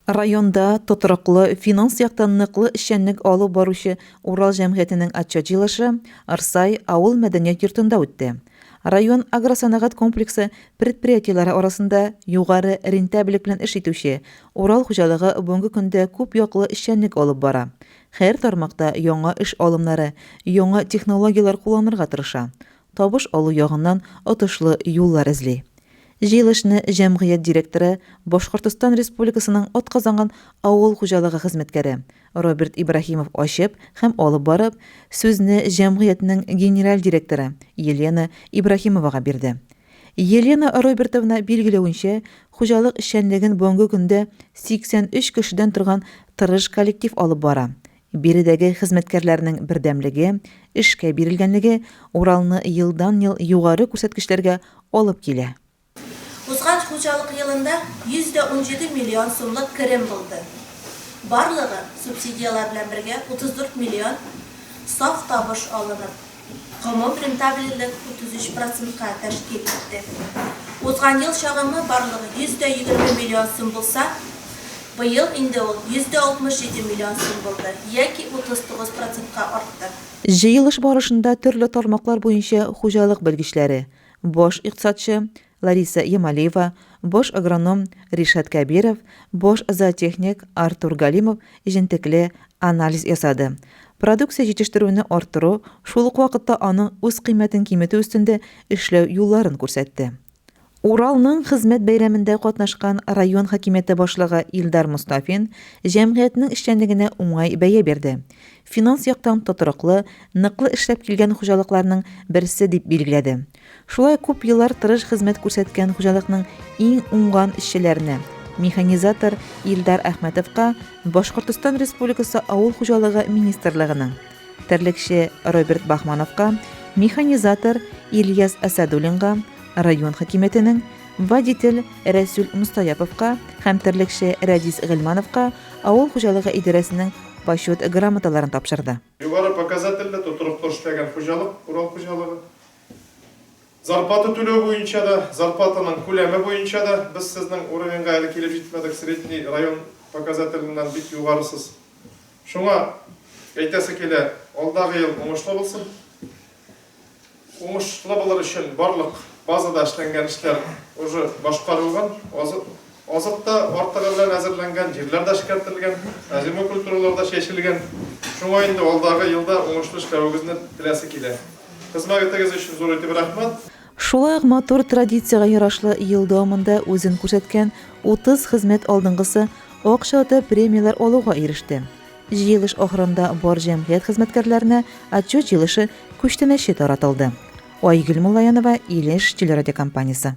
Районда тотрыклы, финанс яктан ныклы эшчәнлек алып баручы Урал җәмгыятенең отчет җыелышы Рсай авыл мәдәният йортында үтте. Район агросәнәгать комплексы предприятиеләре арасында югары рентабельлек белән эш итүче Урал хуҗалыгы бүгенге көндә күп яклы эшчәнлек алып бара. Һәр тармакта яңа эш алымнары, яңа технологияләр кулланырга тырыша. Табыш алу ягыннан отышлы юллар эзли. Җыелышны җәмгыять директоры, Башкортостан Республикасының атказанган авыл хуҗалыгы хезмәткәре Роберт Ибраһимов ачып һәм алып барып, сүзне җәмгыятьнең генераль директоры Елена Ибраһимовага бирде. Елена Робертовна билгеләвенчә, хуҗалык эшчәнлеген бүгенге көндә 83 кешедән торган тырыш коллектив алып бара. Биредәге хезмәткәрләрнең бердәмлеге, эшкә бирелгәнлеге Уралны елдан-ел югары күрсәткечләргә алып килә. Узган хуҗалык елында 117 миллион сумлык керем булды. Барлыгы, субсидияләр белән бергә, 34 миллион саф табыш алынып, гомум рентабельлелек 33 процентка тәшкил итте. Узган ел чагымы барлыгы 120 миллион сум булса, быел инде ул 167 миллион сум булды, яки 39 процентка артты. Җыелыш барышында төрле тармаклар буенча хуҗалык белгечләре, баш икътисадчы Лариса Ямалиева, баш агроном Ришат Кәбиров, баш зоотехник Артур Галимов җентекле анализ ясады. Продукция җитештерүне арттыру, шул ук вакытта аның үзкыйммәтен киметү өстендә эшләү юлларын күрсәтте. Урал ның хезмәт бәйрәмендә катнашкан район хакимияте башлыгы Илдар Мостафин җәмгыятьнең эшчәнлегенә уңай бәя бирде. Финанс яктан тотрыклы, ныклы эшләп килгән хуҗалыкларның берсе дип билгеләде. Шулай күп еллар тырыш хезмәт күрсәткән хуҗалыкның иң уңган эшчеләренә, механизатор Илдар Әхмәтовка Башкортостан Республикасы Авыл хуҗалыгы министрлыгының, терлекче Роберт Баһмановка, механизатор Ильяс Әсәдуллинга район хакимиятенең, водитель Рәсүл Мостаяповка һәм терлекче Рәдис Гыйльмановка авыл хуҗалыгы идарәсенең Почет грамоталарын тапшырды. Югары показательле, тотрыклы эшләгән хуҗалык, Урал хуҗалыгы. Зарплата түләү буенча да, зарплатаның күләме буенча да без сезнең уровеньга әле килеп җитмәдек, средний район показателеннән бик югарысыз. Шуңа әйтәсе килә, алдагы ел уңышлы булсын. Уңышлы булыр өчен барлык базада эшләнгән эшләр уже башкарылган, азык та артыгы белән әзерләнгән, җирләр дә эшкәртелгән, озимой культуралар да чәчелгән. Шуңа инде алдагы елда уңышлы эшләвегезне теләсе килә. Хезмәгетегез өчен зур итеп рәхмәт. Шулай ук матур традициягә ярашлы ел дәвамында үзен күрсәткән 30 хезмәт алдынгысы акчалата премияләр алуга иреште. Җыелыш ахырында бар җәмгыять хезмәткәрләренә отчет җыелышы күчтәнәче таратылды. Айгөл Муллаянова, Илеш телерадиокомпаниясе.